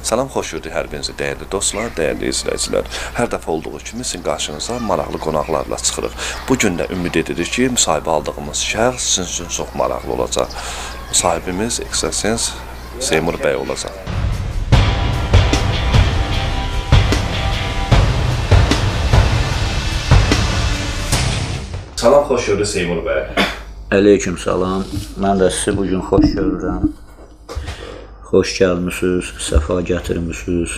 Salam, xoş gördük hər birinizi dəyərli dostlar, dəyərli izləyicilər. Hər dəfə olduğu kimi sizin qarşınıza maraqlı qonaqlarla çıxırıq. Bu gün də ümid edirik ki, müsahibə aldığımız şəxs sizin üçün çox maraqlı olacaq. Müsahibimiz ekstrasens Seymur bəy olacaq. Salam, xoş gördük Seymur bəy. Aleyküm salam. Mən də sizi bu gün xoş görürəm. Xoş gəlmisiniz, səfa gətirmisiniz.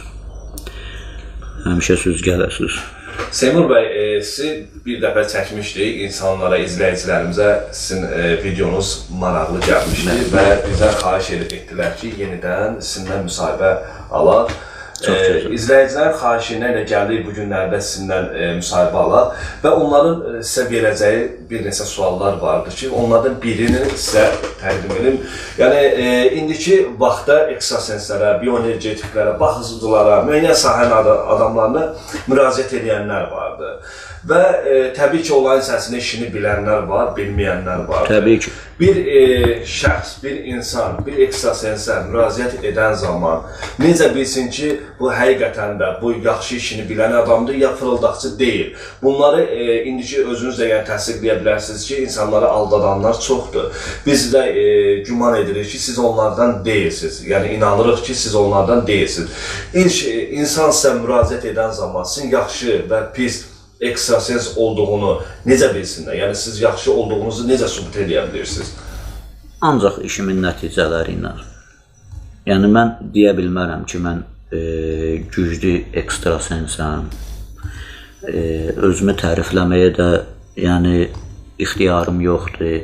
Həmişə siz gələsiniz. Seymur bəy, sizi bir dəfə çəkmişdik insanlara, izləyicilərimizə sizin videonuz maraqlı gəlmişdi və bizə xahiş etdilər ki, yenidən sizinlə müsahibə alaq. Çox gözəl. İzləyicilərin xahişi ilə elə gəldik bu günlərdə sizinlə müsahibə alaq və onların sizə verəcəyi bir neçə suallar vardı ki, onlardan birini sizə təqdim edim. Yəni indiki vaxtda ekstrasenslərə, bioenergetiklərə, baxıcılara, müəyyən sahənin adamlarına müraciət edənlər vardı. Və təbii ki, onların içərisində işini bilənlər var, bilməyənlər var. Təbii ki. Bir şəxs, bir insan, bir ekstrasensə müraciət edən zaman necə bilsin ki, bu həqiqətən də bu yaxşı işini bilən adamdır ya fırıldaqçı deyil. Bunları indiki özünüz də yəni təsdiqləyə bilərsiniz ki, insanları aldadanlar çoxdur. Biz də güman edirik ki, siz onlardan deyilsiniz. Yəni inanırıq ki, siz onlardan deyilsiniz. İlk insan sizə müraciət edən zaman sizin yaxşı və pis ekstrasens olduğunu necə bilsinlər? Yəni siz yaxşı olduğunuzu necə sübut edə bilirsiniz? Ancaq işimin nəticələri ilə. Yəni mən deyə bilmərəm ki, mən güclü ekstrasensəm. Özümü tərifləməyə də yəni ixtiyarım yoxdur.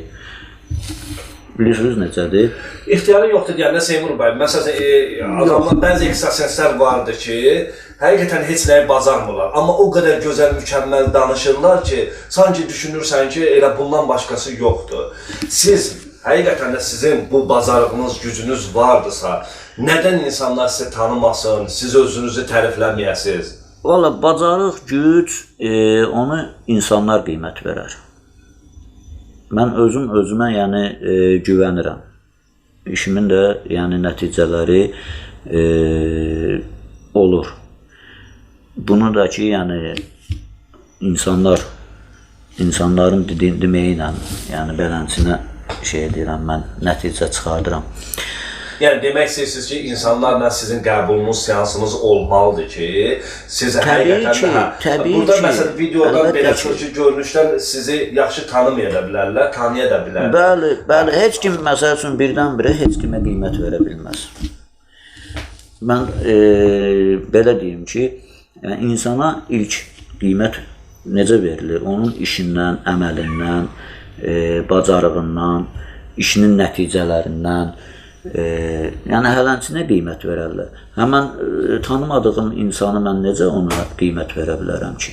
Bilirsiniz necədir? İxtiyarı yoxdur deyəndə Seymur bəy, məsələn, adamlar, bəzi ekstrasenslər vardır ki, həqiqətən heç nəyi bacarmırlar. Amma o qədər gözəl, mükəmməl danışırlar ki, sanki düşünürsən ki, elə bundan başqası yoxdur. Siz, həqiqətən də sizin bu bacarığınız, gücünüz vardısa, nədən insanlar sizi tanımasın, siz özünüzü tərifləməyəsiniz? Valla, bacarıq, güc, onu insanlar qiymət verər. Mən özüm özümə yəni güvənirəm. İşimin də yəni nəticələri olur. Bunu da ki, yəni insanların deməyi ilə, yəni beləsinə şey edirəm mən, nəticə çıxardıram. Yəni demək istəyirsiniz ki, insanlarla sizin qəbulunuz, seansınız olmalıdır ki, siz həqiqətən də, təbii burada ki, məsələn videodan əlbəttə belə ki. çıxır ki, görünüşdən sizi yaxşı tanımaya da bilərlər, tanıya da bilərlər. Bəli, bəli, heç kim məsəl üçün birdən-birə heç kimə qiymət verə bilməz. Mən belə deyim ki, yəni insana ilk qiymət necə verilir? Onun işindən, əməlindən, bacarığından, işinin nəticələrindən, yəni hələnçinə qiymət verərlər. Həmən tanımadığım insanı mən necə ona qiymət verə bilərəm ki?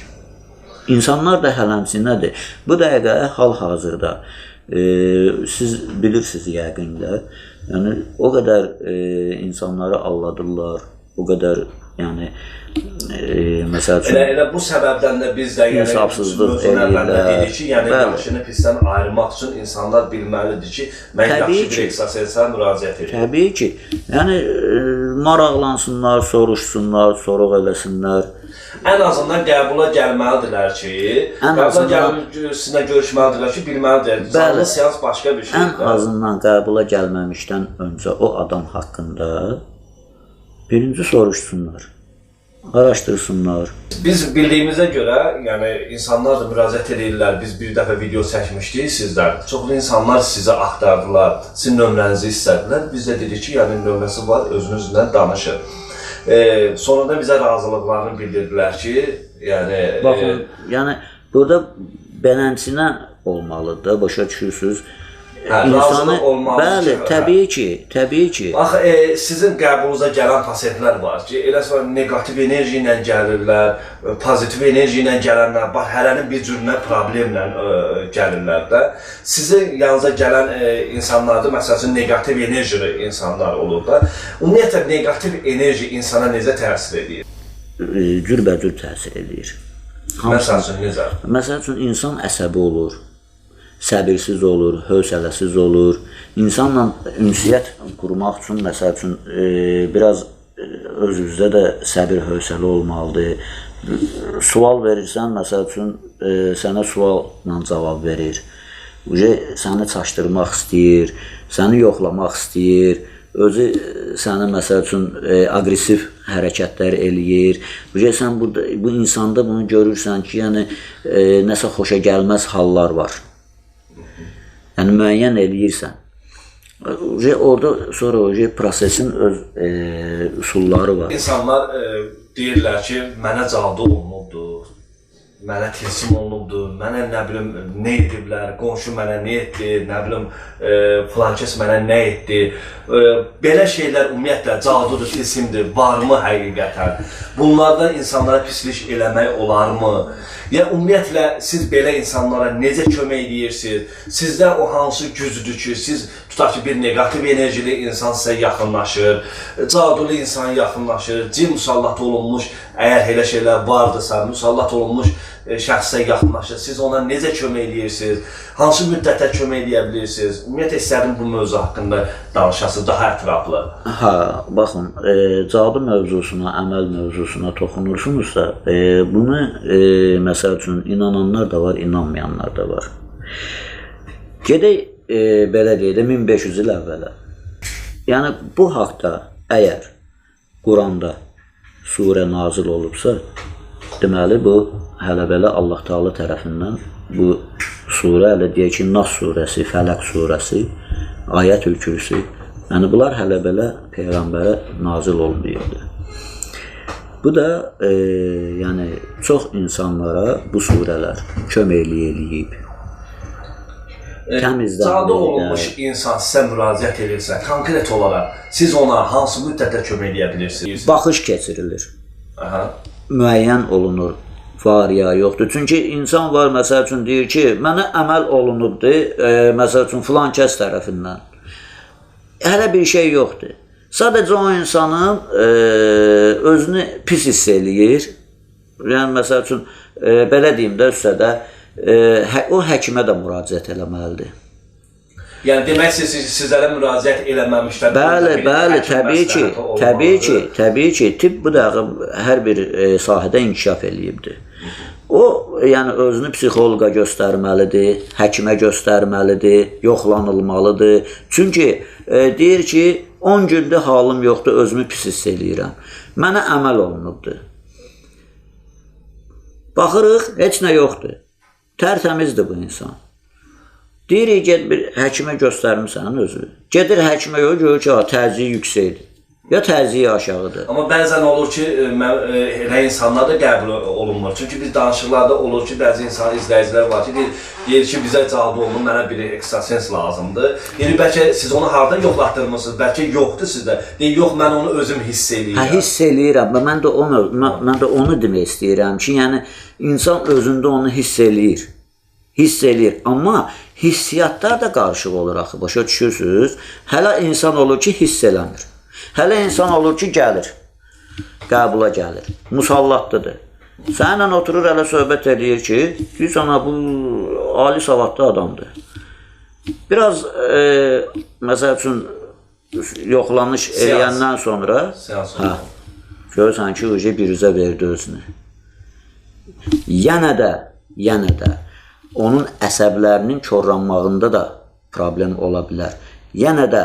İnsanlar da hələnçinədir. Bu dəqiqə hal-hazırda siz bilirsiniz yəqin də, yəni o qədər insanları alladırlar, o qədər yəni məsəl üçün Elə bu səbəbdən də biz də yəni İnsafsızlıq mövzunun əvvəlində eləyirlər. dedik ki, yəni Bəli. yaxşını pisdən ayırmaq üçün insanlar bilməlidir ki, mən Təbii yaxşı bir ki. ekstrasensə müraciət edirəm. Təbii ki. Yəni maraqlansınlar, soruşsunlar, soruq eləsinlər. Ən azından qəbula gəlməlidirlər ki, Ən qəbula azından- gəlib sizinlə görüşməlidirlər ki, bilməlidirlər. Bəli. Canlı seans başqa bir şeydir. Ən azından qəbula gəlməmişdən öncə o adam haqqında birinci soruşsunlar, araşdırsınlar. Biz bildiyimizə görə, yəni insanlar da müraciət edirlər. Biz bir dəfə video çəkmişdik sizdən. Çoxlu insanlar sizi axtardılar, sizin nömrənizi istədilər. Biz də dedik ki, yəni nömrəsi var, özünüzlə danışın. Sonra da bizə razılıqlarını bildirdilər ki, yəni Baxın, yəni burada beləsinə olmalıdır da, başa düşürsünüz. Hə, razılıq olmalıdır Bəli, ki, hə. təbii ki, təbii ki. Bax, sizin qəbulunuza gələn pasientlər var ki, elə sonra neqativ enerji ilə gəlirlər, pozitiv enerji ilə gələnlər, bax, hərənin bir cürünə problemlə gəlirlər də. Sizin yanınıza gələn insanlarda, məsəl üçün, neqativ enerjili insanlar olur da. Ümumiyyətlə, neqativ enerji insana necə təsir edir? Cürbəcür təsir edir. Məsəl üçün, necə? Məsəl üçün, insan əsəbi olur. səbirsiz olur, hövsələsiz olur. İnsanla ünsiyyət qurmaq üçün, məsəl üçün, biraz Özünüzdə də səbir, hövsələ olmalıdır. Sual verirsən, məsəl üçün, sənə sualla cavab verir. Səni çaşdırmaq istəyir, səni yoxlamaq istəyir. Özü səni, məsəl üçün, aqressiv hərəkətlər eləyir. Sən burada, bu insanda bunu görürsən ki, yəni nəsə xoşa gəlməz hallar var. Yəni müəyyən eləyirsən. Orada sonra prosesin öz üsulları var. İnsanlar deyirlər ki, mənə cadu olunubdur, mənə tilsim olunubdur, mənə nə bilim nə ediblər, qonşu mənə nə etdi, nə bilim filankəs mənə nə etdi. Belə şeylər ümumiyyətlə cadudur, tilsimdir, varmı həqiqətən? Bunlardan insanlara pislik eləmək olarmı? Ya ümumiyyətlə siz belə insanlara necə kömək edirsiniz? Sizdə o hansı gücdür ki, siz tutaq ki, bir neqativ enerjili insan sizə yaxınlaşır, cadulu insan yaxınlaşır, cin musallat olunmuş, əgər elə şeylər vardısa, musallat olunmuş şəxsə yaxınlaşır. Siz ona necə kömək edirsiniz? Hansı müddətə kömək edə bilirsiniz? Ümumiyyətlə istərdim bu mövzu haqqında danışasınız daha ətraflı. Hə, baxın, cadu mövzusuna, əməl mövzusuna toxunursunuzsa, bunu məsəl üçün inananlar da var, inanmayanlar da var. Gedək, belə deyək də 1500 il əvvələ. Yəni bu haqda əgər Quranda surə nazil olubsa, deməli bu hələ belə Allah Taala tərəfindən bu surə, hələ deyək ki, Nas surəsi, Fələq surəsi, Ayətül Kürsü, yəni bunlar hələ belə peyğəmbərə nazil olmayıbdı. Bu da yəni çox insanlara bu surələr kömək eləyib. Cadu olunmuş insan sizə müraciət edirsə, konkret olaraq siz ona hansı müddətdə kömək eləyə bilirsiniz? Baxış keçirilir. Aha. Müəyyən olunur, var ya yoxdur. Çünki insan var, məsəl üçün deyir ki, mənə əməl olunubdur, məsəl üçün filan kəs tərəfindən. Hələ bir şey yoxdur. Sadəcə o insanın özünü pis hiss eləyir. Yəni, məsəl üçün, belə deyim də üstə də, o həkimə də müraciət eləməlidir. Yəni, demək siz sizlərə müraciət eləməmişlər. Bəli, bəli, təbii ki, təbii ki, təbii ki, tibb bu dəqiqə hər bir sahədə inkişaf eləyibdir. O, yəni özünü psixoloqa göstərməlidir, həkimə göstərməlidir, yoxlanılmalıdır. Çünki deyir ki, 10 gündür halım yoxdur, özümü pis hiss eləyirəm. Mənə əməl olunubdur. Baxırıq, heç nə yoxdur. Tərtəmizdir bu insan. Deyirik, get bir həkimə göstərmirsən özü. Gedir həkimə, görür ki, təzyiqi yüksəkdir. Ya təzyiqi aşağıdır. Amma bəzən olur ki, elə insanlar da qəbul olunmur. Çünki biz danışıqlarda olur ki, bəzi insan izləyicilər var ki, deyir ki, bizə cadu olunur, mənə bir ekstrasens lazımdır. Deyir, bəlkə siz onu hardan yoxlatdırmısınız, bəlkə yoxdur sizdə. Deyir, yox, mən onu özüm hiss eləyirəm. Hə, hiss eləyirəm. Mən də onu demək istəyirəm ki, yəni insan özündə onu hiss eləyir. Hiss eləyir. Amma hissiyatlar da qarışıq olur axı, başa düşürsünüz. Hələ insan olur ki, hiss eləmir. Hələ insan olur ki, gəlir, qəbula gəlir, musallatlıdır. Səninlə oturur, hələ söhbət eləyir ki, deyirsən, bu ali savadlı adamdır. Biraz, məsəl üçün, yoxlanış eləyəndən sonra, hə, görürsən ki, öcə biruzə verdi özünü. Yenə də, onun əsəblərinin korlanmağında da problem ola bilər. Yenə də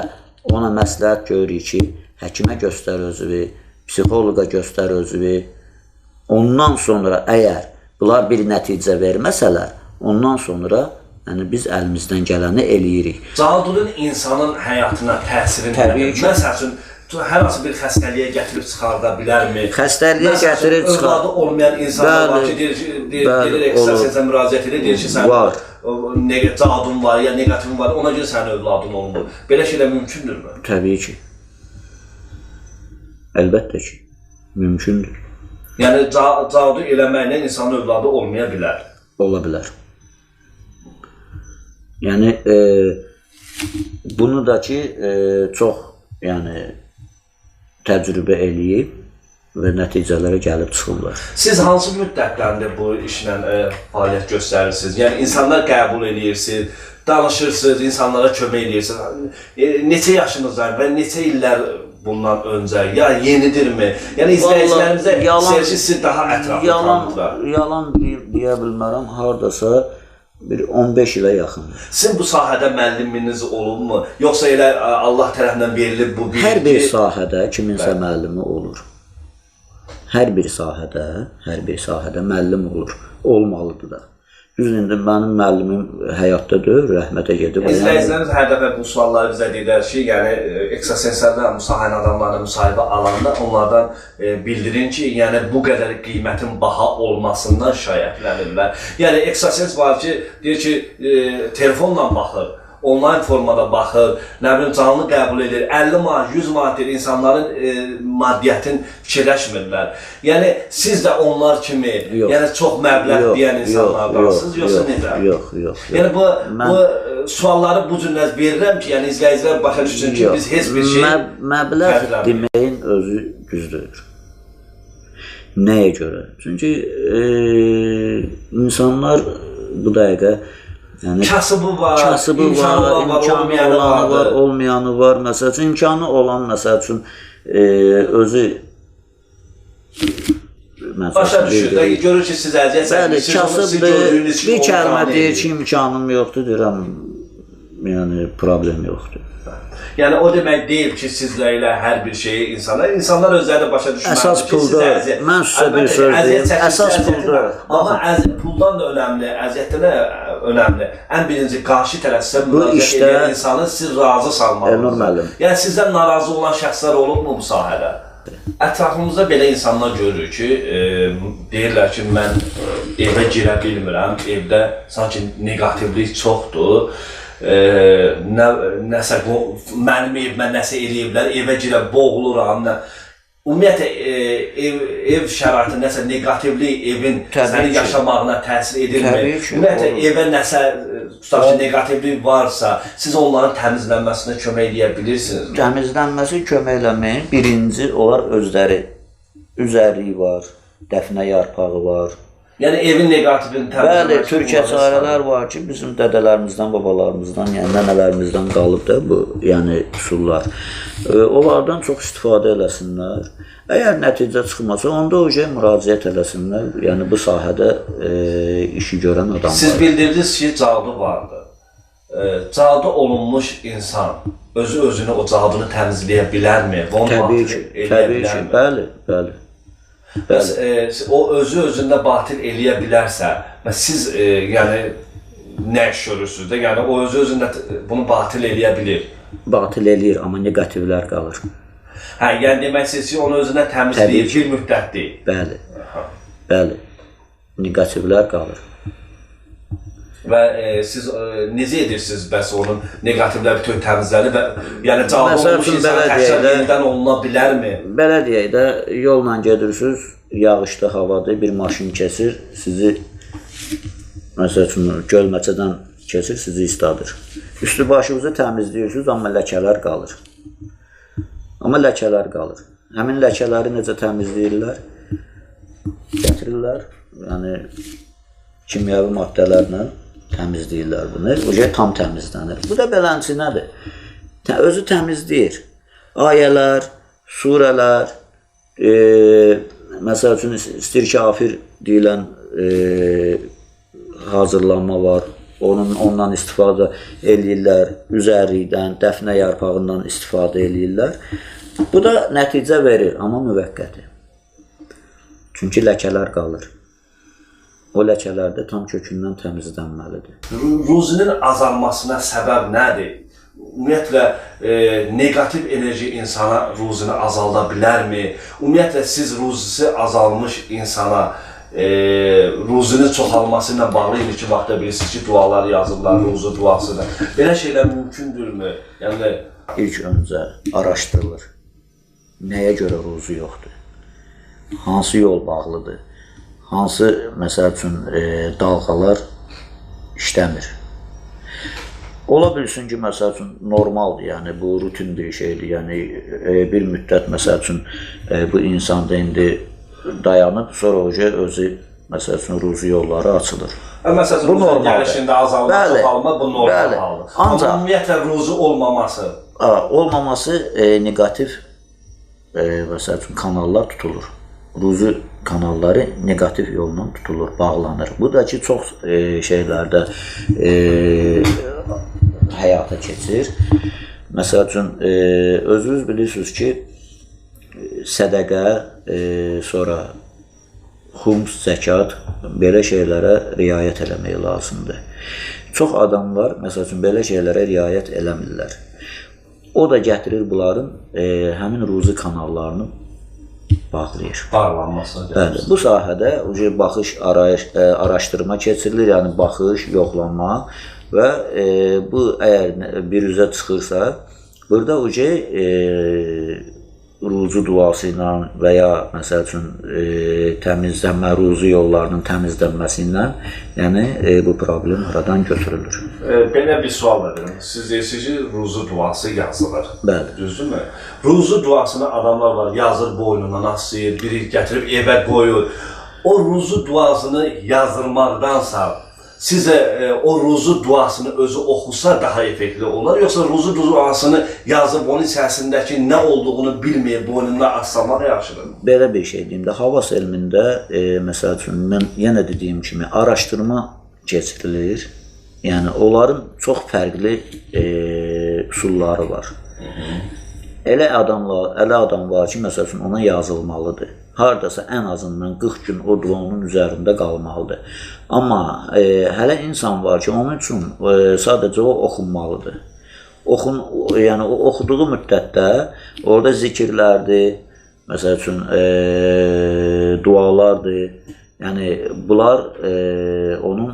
ona məsləhət görürük ki, həkimə göstər özünü, psixoloqa göstər özünü. Ondan sonra əgər bunlar bir nəticə verməsələr, ondan sonra yəni biz əlimizdən gələni eləyirik. Cadunun insanın həyatına təsirini təbii ki. Məsəl üçün, hər hansı bir xəstəliyə gətirib çıxarda bilərmi? Xəstəliyə gətirib çıxarda. Övladı olmayan insanlar var ki, deyir, ekstrasensə müraciət edir, deyir ki, sən cadun var ya neqativin var, ona görə sənin övladın olmur. Belə şeylər mümkündürmü? Təbii ki. Əlbəttə ki, mümkündür. Yəni, cadu eləməklə insanın övladı olmaya bilər? Ola bilər. Yəni, bunu da ki, çox, yəni, təcrübə eləyib və nəticələrə gəlib çıxırlar. Siz hansı müddətlərdə bu işlə fəaliyyət göstərirsiniz? Yəni, insanlar qəbul edirsiniz, danışırsınız, insanlara kömək edirsiniz. Neçə yaşınız var və neçə illər bundan öncə, ya yenidirmi? Yəni izləyicilərimizə Serji sizi daha ətraflı tanıdılar. Yalan deyə bilmərəm, hardasa bir 15 ilə yaxındır. Sizin bu sahədə müəlliminiz olubmu? Yoxsa elə Allah tərəfindən verilib bu bilgi? Hər bir sahədə kiminsə müəllimi olur. Hər bir sahədə müəllim olur, olmalıdır da. Düzdür, indi mənim müəllimim həyatda deyil, rəhmətə gedib. İzləyicilərimiz hər dəfə bu sualları bizə deyirlər ki, yəni ekstrasenslərlə, bu sahənin adamlarla müsahibə alanda onlardan bildirin ki, yəni bu qədər qiymətin baha olmasından şikayətlənirlər. Yəni ekstrasens var ki, deyir ki, telefonla baxır, onlayn formada baxır, nə bilim canlı qəbul edir, 50 manat, 100 manat deyir, insanların maddiyyətini fikirləşmirlər. Yəni siz də onlar kimi, yox, yəni çox məbləğ deyən insanlardansınız, yoxsa necə? Yox, yox. Yəni bu sualları bu cür verirəm ki, yəni izləyicilər başa düşsün ki, biz heç bir şey məbləğ deməyin özü düzdür. Nəyə görə? Çünki insanlar bu dəqiqə yəni, kasıbı var, imkanı olanı var, olmayanı var. Məsəl üçün, imkanı olan, məsəl üçün, özü başa düşür, görür ki, siz əziyyət çəkmirsiniz, kasıbdır, bir kəlmə deyir ki, imkanım yoxdur, deyirəm, yəni problem yoxdur. Yəni o demək deyil ki, sizlə ilə hər bir şeyi insanlar, insanlar özləri də başa düşməlidir. Əsas puldur. Mən sizə bir söz deyim. Əsas puldur. Amma puldan da önəmli, əziyyətdən də önəmli. Ən birinci qarşı tərəf sizə müraciət edən insanı siz razı salmalısınız. Yəni sizdən narazı olan şəxslər olubmu bu sahədə? Ətrafımızda belə insanlar görürük ki, deyirlər ki, mən evə girə bilmirəm, evdə sanki neqativlik çoxdur. Nəsə mənim evimə nəsə eləyiblər, evə girə boğuluram. Ümumiyyətlə, ev şəraiti nəsə neqativlik evin sənin yaşamağına təsir edirmi? Ümumiyyətlə, evə nəsə tutaq ki, neqativlik varsa, siz onların təmizlənməsinə kömək eləyə bilirsiniz? Təmizlənməsi kömək eləməyin. Birinci, onlar özləri üzərliyi var, dəfnə yarpağı var. Yəni evin neqativini təmizləmək. Bəli, türkə çarələr var ki, bizim dədələrimizdən, babalarımızdan, yəni nənələrimizdən qalıb da bu, yəni üsullar. Onlardan çox istifadə eləsinlər. Əgər nəticə çıxmasa, onda o şey müraciət eləsinlər. Yəni bu sahədə işi görən adamlar. Siz bildirdiniz ki, cadu vardı. Cadu olunmuş insan özü özünü o cadunu təmizləyə bilərmi? Təbii ki, təbii ki, bəli, bəli. Bəs o özü özündə batil eləyə bilərsə, siz yəni nə iş görürsünüz də? Yəni o özü özündə bunu batil eləyə bilir. Batil eləyir, amma neqativlər qalır. Hə, yəni demək istəyirsiniz ki, onu özündə təmizləyir bir müddətdir. Bəli, bəli, neqativlər qalır. Və siz necə edirsiniz bəs onun neqativlər bütün təmizlənir və yəni cavab olmuş insan təkrar yenidən oluna bilərmi? Belə deyək də, yolla gedirsiniz, yağışlı havadır, bir maşın keçir, sizi məsəl üçün gölməçədən keçir, sizi istadır. Üstü başınızı təmizləyirsiniz, amma ləkələr qalır. Amma ləkələr qalır. Həmin ləkələri necə təmizləyirlər? Gətirirlər, yəni kimyəvi maddələrlə təmizləyirlər bunu. O şey tam təmizlənir. Bu da beləncə nədir? Özü təmizləyir. Ayələr, surələr, məsəl üçün istir kafir deyilən hazırlanma var. Ondan istifadə eləyirlər. Üzərlikdən, dəfnə yarpağından istifadə eləyirlər. Bu da nəticə verir, amma müvəqqəti. Çünki ləkələr qalır. O ləkələr də tam kökündən təmizlənməlidir. Ruzinin azalmasına səbəb nədir? Ümumiyyətlə, neqativ enerji insana ruzini azalda bilərmi? Ümumiyyətlə, siz ruzisi azalmış insana ruzinin çoxalması ilə bağlı indiki vaxtda bilirsiniz ki, dualar yazırlar, ruzu duası da. Belə şeylər mümkündürmü? Yəni İlk öncə araşdırılır. Nəyə görə ruzu yoxdur? Hansı yol bağlıdır? Hansı, məsəl üçün, dalğalar işləmir. Ola bilsin ki, məsəl üçün, normaldır, yəni bu rutin bir şeydir, yəni bir müddət, məsəl üçün, bu insanda indi dayanıb, sonra o şey özü, məsəl üçün, ruzu yolları açılır. Məsəl üçün, bu gəlişində azalma, çoxalma, bu normal haldır. Amma ümumiyyətlə, ruzu olmaması? Olmaması neqativ məsəl üçün kanallar tutulur. Ruzi kanalları neqativ yolla tutulur, bağlanır. Bu da ki çox şeylərdə həyata keçir. Məsəl üçün özünüz bilirsiniz ki, sədəqə, sonra xums, zəkat, belə şeylərə riayət eləmək lazımdır. Çox adamlar, məsəl üçün, belə şeylərə riayət eləmirlər. O da gətirir bunların həmin ruzi kanallarını bağlayır. Bağlanmasına gəlir. Bəli, bu sahədə baxış, araşdırma keçirilir, yəni baxış, yoxlanma və bu əgər bir üzə çıxırsa, burada ruzu duası ilə və ya məsəl üçün təmizlənmə, ruzu yollarının təmizlənməsi ilə, yəni bu problem aradan götürülür. Belə bir sual da verim. Siz deyirsiniz ki, ruzu duası yazılır. Bəli. Düzdürmü? Ruzu duasını adamlar var, yazır boynuna, asır, biri gətirib evə qoyur. O ruzu duasını yazdırmaqdansa sizə o ruzu duasını özü oxusa daha effektli olar, yoxsa ruzu duasını yazıb onun içərisindəki nə olduğunu bilməyib boynunda assamaq yaxşıdır? Belə bir şey deyim də, havas elmində, məsəl üçün, mən yenə dediyim kimi araşdırma keçirilir. Yəni, onların çox fərqli üsulları var. Elə adam var ki, məsəl üçün, ona yazılmalıdır. Haradasa ən azından 40 gün o dua onun üzərində qalmalıdır. Amma hələ insan var ki, onun üçün sadəcə o oxunmalıdır. Yəni, o oxuduğu müddətdə orada zikirlərdir, məsəl üçün, dualardır. Yəni, bunlar onun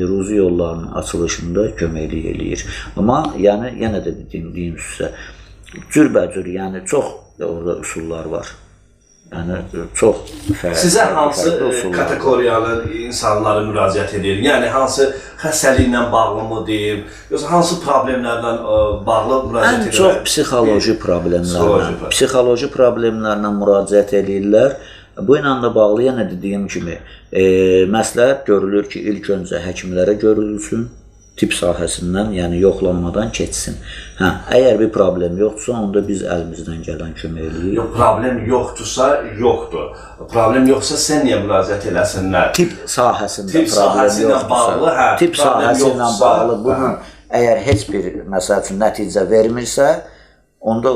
ruzi yollarının açılışında köməklik eləyir. Amma yəni, yenə də dediyim sizə, cürbəcür, yəni çox orada üsullar var. Yəni, çox fərqli. Sizə hansı kateqoriyalı insanlara müraciət edir? Yəni, hansı xəstəliklə bağlı mı deyim, yoxsa hansı problemlərlə bağlı müraciət edirlər? Ən çox psixoloji problemlərlə. Psixoloji problemlərlə müraciət edirlər. Bu ilə də bağlı, yenə dediyim kimi, məsləhət görülür ki, ilk öncə həkimlərə görülsün, tibb sahəsindən, yəni yoxlanmadan keçsin. Hə, əgər bir problem yoxdursa, onda biz əlimizdən gələn kömək eləyirik. Yox, problem yoxdursa, yoxdur. Problem yoxsa, sən niyə müraciət eləsinlər? Tibb sahəsində problem yoxdursa, tibb sahəsi ilə bağlı bunun əgər heç bir, məsəl üçün, nəticə vermirsə, onda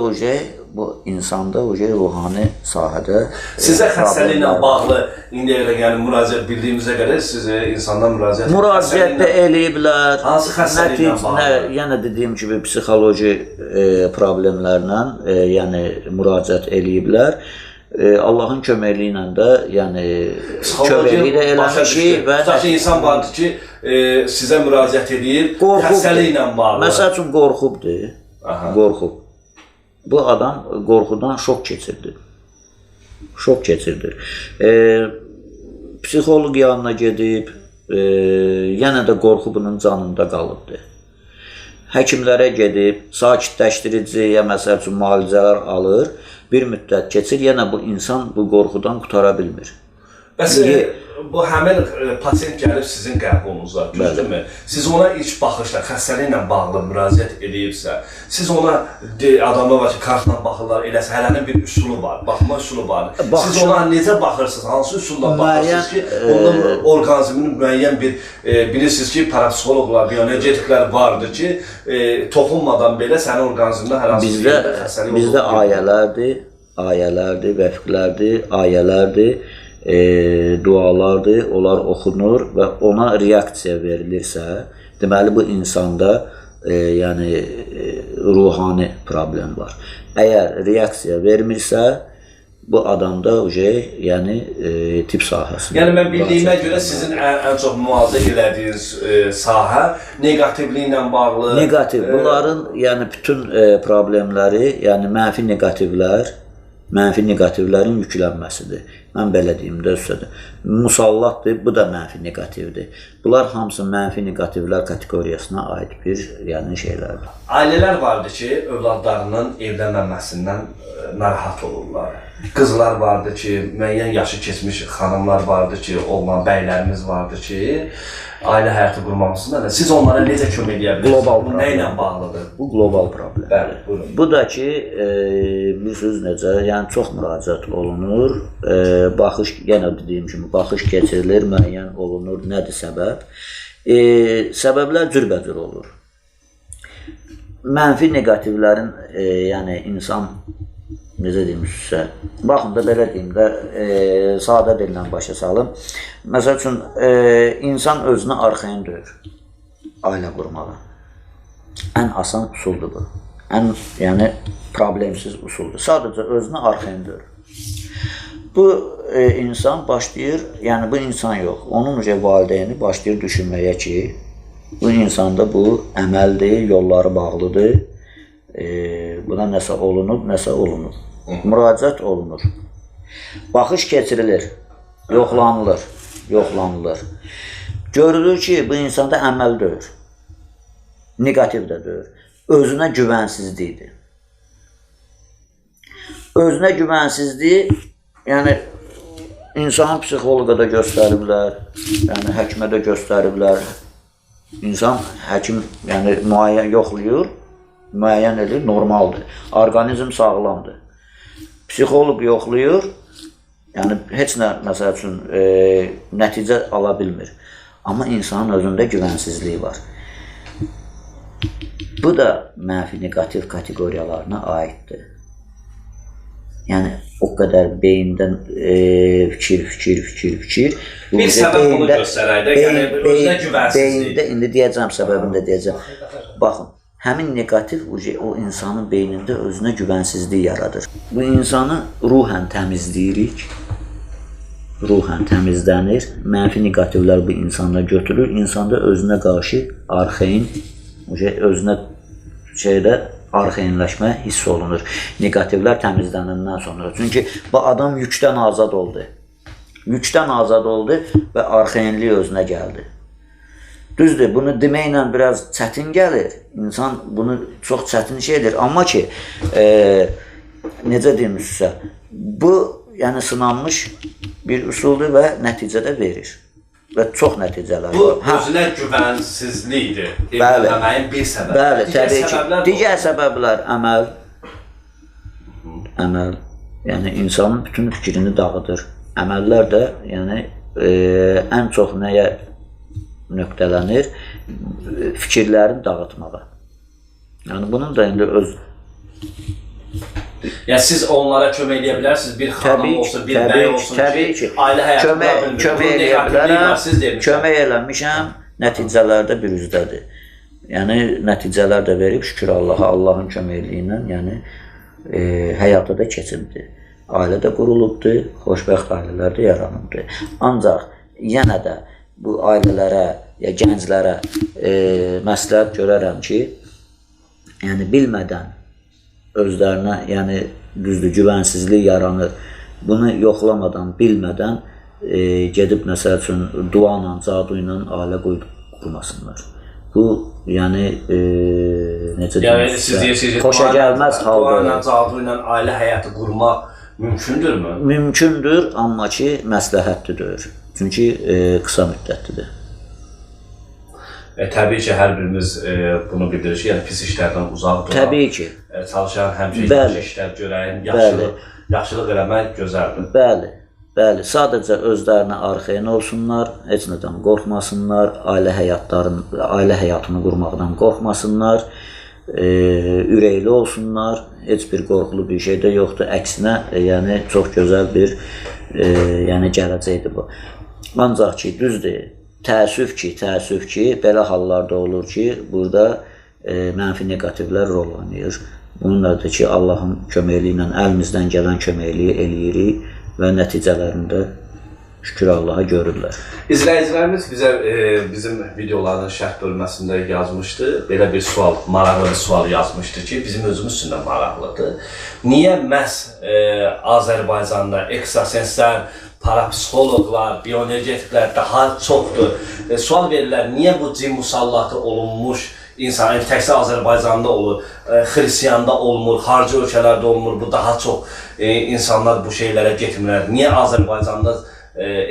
bu insanda ruhani sahədə sizə xəstəliklə bağlı indiyə qədər, yəni müraciət bildiyimizə qədər sizə insanlar müraciət müraciət də eləyiblər. Hansı xəstəliklə bağlı? Yenə dediyim kimi psixoloji problemlərlə, yəni müraciət eləyiblər. Allahın köməkliyi ilə də, yəni köməkliyi də eləmişik və tutaq ki, insan vardır ki, sizə müraciət eləyir xəstəliklə bağlı. Məsəl üçün qorxubdur. Qorxub. Bu adam qorxudan şok keçirdi. Şok keçirdi. Psixoloq yanına gedib, yenə də qorxu bunun canında qalıbdı. Həkimlərə gedib, sakitləşdirici, ya məsəl üçün müalicələr alır, bir müddət keçir, yenə bu insan bu qorxudan qutara bilmir. Bəs bu həmin pasiyent gəlib sizin qəbulunuza, düzdürmü? Siz ona ilk baxışla, xəstəliklə bağlı müraciət eləyibsə, siz ona adamlar var ki, kartla baxırlar, eləsə, hələnin bir üsulu var, baxma üsulu var. Siz ona necə baxırsınız, hansı üsulla baxırsınız ki, onun orqanizminin müəyyən bir, bilirsiniz ki, parapsixoloqlar, bioenergetiklər vardır ki, toxunmadan belə sənin orqanizmində hər hansı bir xəstəlik olur. Bizdə ayələrdir, vəfqlərdir, ayələrdir, dualardır, onlar oxunur və ona reaksiya verilirsə, deməli bu insanda yəni ruhani problem var. Əgər reaksiya vermirsə, bu adamda yəni tibb sahəsində. Yəni mən bildiyimə görə sizin ən çox müalicə elədiyiniz sahə neqativliklə bağlı. Neqativ. Bunların yəni bütün problemləri, yəni mənfi neqativlər, mənfi neqativlərin yüklənməsidir. Mən belə deyim də üstədə. Musallatdır, bu da mənfi neqativdir. Bunlar hamısı mənfi neqativlər kateqoriyasına aid bir yəni şeylərdir. Ailələr vardır ki, övladlarının evlənməməsindən narahat olurlar. Qızlar vardı ki, müəyyən yaşı keçmiş xanımlar vardı ki, oğlan bəylərimiz vardı ki, ailə həyatı qurmamışsınlar. Siz onlara necə kömək edə bilərsiniz? Qlobal Bu nə ilə bağlıdır? Bu qlobal problem. Bəli, buyurun. Bu da ki, bilirsiniz necə, yəni çox müraciət olunur, baxış, yenə dediyim kimi, baxış keçirilir, müəyyən olunur, nədir səbəb? Səbəblər cürbəcür olur. Mənfi neqativlərin, yəni insan, necə deyim sizə, baxın da belə deyim də, sadə dillə başa salım. Məsəl üçün, insan özünə arxayın deyir ailə qurmağa. Ən asan usuldur bu. Ən, yəni, problemsiz usuldur. Sadəcə özünə arxayın deyir. Bu insan başlayır, yəni bu insan yox, onun valideyni başlayır düşünməyə ki, bu insanda bu əməldir, yolları bağlıdır, buna nəsə olunub, nəsə olunub. Müraciət olunur. Baxış keçirilir, yoxlanılır, yoxlanılır. Görülür ki, bu insanda əməl deyir, neqativ də deyir. Özünə güvənsizlikdir. Özünə güvənsizliyi, yəni insanın psixoloqa da göstəriblər, yəni həkimə də göstəriblər. İnsan həkim, yəni müəyyən yoxlayır, müəyyən edir, normaldır. Orqanizm sağlamdır. Psixoloq yoxlayır, yəni heç nə, məsəl üçün, nəticə ala bilmir. Amma insanın özündə güvənsizliyi var. Bu da mənfi neqativ kateqoriyalarına aiddir. Yəni, o qədər beyindən fikir. Bir səbəb bunu göstərək də, yəni özünə güvənsizlik. Beyində, indi deyəcəm, səbəbini də deyəcəm. Baxın, həmin neqativ o insanın beynində özünə güvənsizlik yaradır. Bu insanı ruhən təmizləyirik, ruhən təmizlənir, mənfi neqativlər bu insanda götürür, insanda özünə qarşı arxein, özünə şeydə arxeinləşmə hiss olunur. Neqativlər təmizlənəndən sonra. Çünki bu adam yükdən azad oldu. Yükdən azad oldu və arxeinlik özünə gəldi. Düzdür, bunu deməklə biraz çətin gəlir. İnsan bunu çox çətin şeydir. Amma ki, necə deyim sizə, bu yəni sınanmış bir üsuldur və nəticə də verir. Və çox nəticələr var. Bu, özünə güvənsizlikdir. Evlənməyin bir səbəbi. Bəli, təbii ki. Digər səbəblər əməl. Əməl. Yəni, insanın bütün fikrini dağıdır. Əməllər də, yəni, ən çox nəyə nöqtələnir? Fikirlərini dağıtmağa. Yəni, bunun da indi öz... Yəni, siz onlara kömək eləyə bilərsiniz, bir xanım olsun, bir bəy olsun ki, ailə həyatı qura bilmir. Kömək eləyə bilərəm, kömək eləmişəm, nəticələr də bir üzdədir. Yəni, nəticələr də verib, şükür Allaha, Allahın köməkliyi ilə, yəni, həyata da keçibdir. Ailə də qurulubdur, xoşbəxt ailələr də yaranıbdır. Ancaq yenə də bu ailələrə, ya gənclərə məsləhət görərəm ki, yəni bilmədən özlərinə, yəni düzdür, güvənsizlik yaranır. Bunu yoxlamadan, bilmədən gedib, məsəl üçün, duanla, cadu ilə ailə qurmasınlar. Bu, yəni, necə deyim, xoşa gəlməz haldır. Duanla, cadu ilə ailə həyatı qurmaq mümkündürmü? Mümkündür, amma ki, məsləhətlidir. Çünki qısa müddətlidir. Təbii ki, hər birimiz bunu bildirir ki, yəni pis işlərdən uzaq duraq. Təbii ki. Çalışan həmişə yaxşı işlər görəyin, yaxşılıq eləmək gözəldir. Bəli, bəli. Sadəcə özlərinə arxayın olsunlar, heç nədən qorxmasınlar, ailə həyatını qurmaqdan qorxmasınlar, ürəkli olsunlar, heç bir qorxulu bir şey də yoxdur. Əksinə, yəni çox gözəl bir gələcəkdir bu. Ancaq ki, düzdür, təəssüf ki, belə hallarda olur ki, burada mənfi neqativlər rol oynayır. Bununla da ki, Allahın köməkliyi ilə əlimizdən gələn köməkliyi eləyirik və nəticələrində şükür Allaha görürlər. İzləyicilərimiz bizə bizim videoların şərh bölməsində yazmışdı. Belə bir sual, maraqlı bir sual yazmışdı ki, bizim özümüz üçün də maraqlıdır. Niyə məhz Azərbaycanda ekstrasenslər, parapsixoloqlar, bioenergetiklər daha çoxdur? Sual verirlər, niyə bu cin musallatı olunmuş İnsan təkcə Azərbaycanda olur, Xristiyanda olmur, xarici ölkələrdə olmur. Bu daha çox insanlar bu şeylərə getmirlər. Niyə Azərbaycanda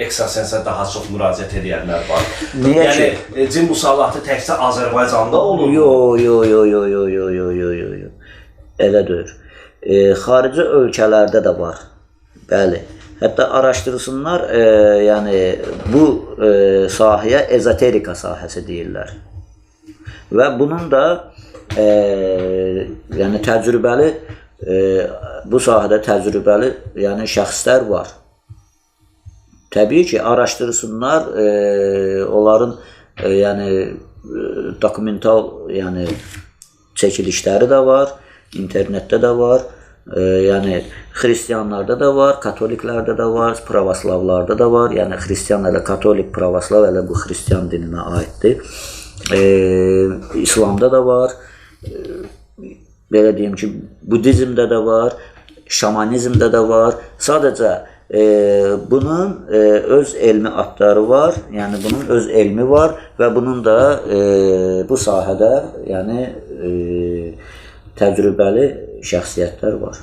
ekstrasensə daha çox müraciət edənlər var? Niyə yəni, ki? Cin musallatı təkcə Azərbaycanda olur? Yo. Elə deyil. Xarici ölkələrdə də var. Bəli. Hətta araşdırsınlar, yəni bu sahəyə ezoterika sahəsi deyirlər. Və bunun da yəni təcrübəli, bu sahədə təcrübəli, yəni şəxslər var. Təbii ki, araşdırsınlar, onların yəni dokumental, yəni çəkilişləri də var, internetdə də var. Yəni xristianlarda da var, katoliklərdə də var, pravoslavlarda da var. Yəni xristian elə katolik, pravoslav elə bu xristian dininə aiddir. İslamda da var. Belə deyim ki, budizmdə də var, şamanizmdə də var. Sadəcə bunun öz elmi adları var, yəni bunun öz elmi var və bunun da bu sahədə, yəni təcrübəli şəxsiyyətlər var.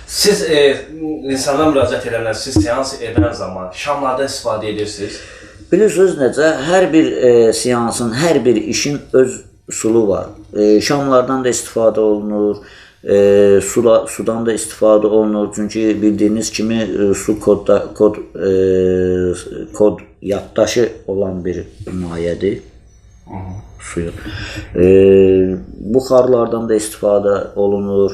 Siz insana müraciət edənlər, siz seans edən zaman şamlardan istifadə edirsiniz? Bilirsiniz necə, hər bir seansın, hər bir işin öz üsulu var. Şamlardan da istifadə olunur, sudan da istifadə olunur. Çünki bildiyiniz kimi su kod yaddaşı olan bir mayədir. Suyu. Buxarlardan da istifadə olunur,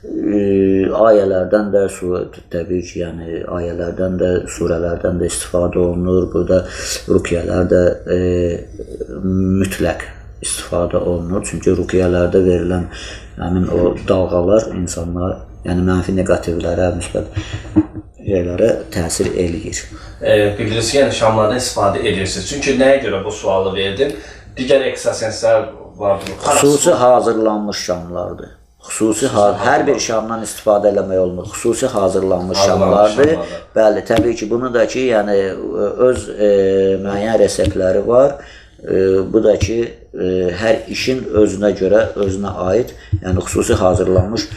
ayələrdən də, təbii ki, yəni ayələrdən də, surələrdən də istifadə olunur. Burada ruqyələr də mütləq istifadə olunur. Çünki ruqyələrdə verilən həmin o dalğalar insanlar, yəni mənfi neqativlərə, müsbət şeylərə təsir eləyir. Bilirsiniz, yəni şamlardan istifadə edirsiniz. Çünki nəyə görə bu sualı verdim? Digər ekstrasenslər vardır. Xüsusi hazırlanmış şamlardır. Xüsusi hər bir şamdan istifadə eləmək olmur. Xüsusi hazırlanmış şamlardır. Bəli, təbii ki, bunu da ki, yəni öz müəyyən reseptləri var. Bu da ki, hər işin özünə görə, özünə aid, yəni xüsusi hazırlanmış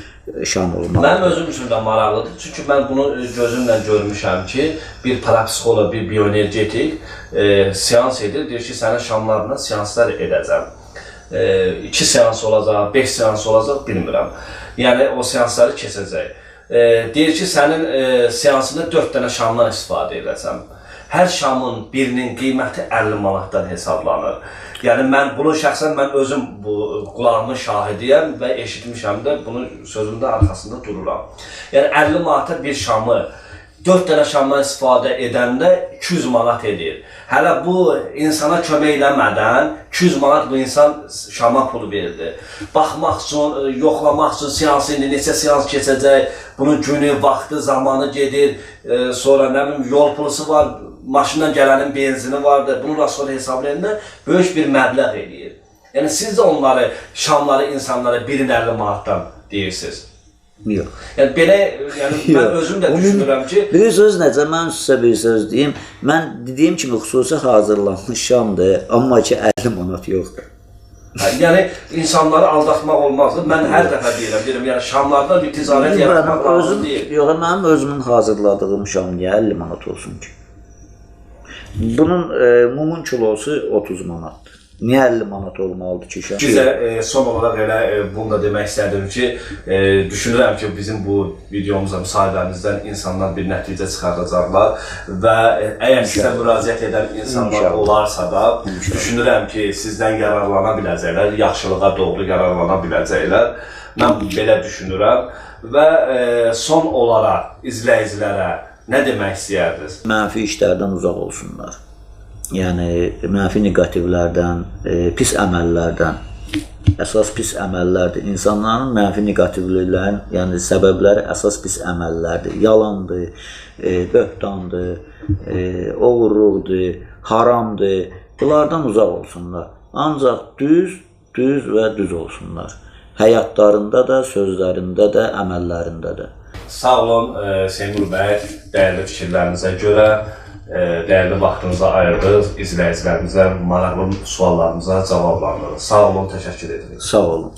şam olmalıdır. Mənim özüm üçün də maraqlıdır. Çünki mən bunu gözümlə görmüşəm ki, bir parapsixoloq, bir bioenergetik seans edir. Deyir ki, sənə şamlarla seanslar edəcəm. 2 seans olacaq, 5 seans olacaq, bilmirəm. Yəni, o seansları keçəcək. Deyir ki, sənin seansında 4 dənə şamdan istifadə edəcəm. Hər şamın birinin qiyməti 50 manatdan hesablanır. Yəni, mən bunu şəxsən mən özüm bu qulağımın şahidiyəm və eşitmişəm də, bunun sözümdə arxasında dururam. Yəni, 50 manata bir şamı 4 dənə şamdan istifadə edəndə 200 manat edir. Hələ bu insana kömək eləmədən 200 manat bu insan şama pulu verdi. Baxmaq üçün, yoxlamaq üçün seansı indi neçə seans keçəcək, bunun günü, vaxtı, zamanı gedir, sonra nə bilim yol pulusu var, maşından gələnin benzini vardır. Bunu da sonra hesablayanda böyük bir məbləğ eləyir. Yəni siz də onları, şamları insanlara 1.50 manatdan deyirsiniz. Yox. Yəni belə, yəni mən özüm də düşünürəm ki, bilirsiniz necə, mən sizə bir söz deyim. Mən dediyim kimi xüsusi hazırlanmış şamdır, amma ki 50 manat yoxdur. Yəni insanları aldatmaq olmazdı. Mən hər dəfə deyirəm, yəni şamlardan bir ticarət yaratmaq lazım deyil. Yox, mənim özümün hazırladığım şam niyə 50 manat olsun ki? Bunun mumun kilosu 30 manatdır. Niyə 50 manat olmalıdır ki, şam? Sizə son olaraq elə bunu da demək istədim ki, düşünürəm ki, bizim bu videomuza, müsahibəmizdən insanlar bir nəticə çıxardacaqlar və əgər sizə müraciət edən insanlar olarsa da, düşünürəm ki, sizdən yararlana biləcəklər, yaxşılığa doğru yararlana biləcəklər. Mən belə düşünürəm və son olaraq izləyicilərə nə demək istəyərdiniz? Mənfi işlərdən uzaq olsunlar. Yəni, mənfi neqativlərdən, pis əməllərdən, əsas pis əməllərdir. İnsanların mənfi neqativliklərin, yəni səbəbləri əsas pis əməllərdir. Yalandır, böhtandır, oğurluqdur, haramdır. Bunlardan uzaq olsunlar. Ancaq düz, düz və düz olsunlar. Həyatlarında da, sözlərində də, əməllərində də. Sağ olun, Seymur bəy, dəyərli fikirlərinizə görə. Dəyərli vaxtınızı ayırdınız, izləyicilərimizə maraqlı suallarımıza cavablandırdınız. Sağ olun, təşəkkür edirik. Sağ olun.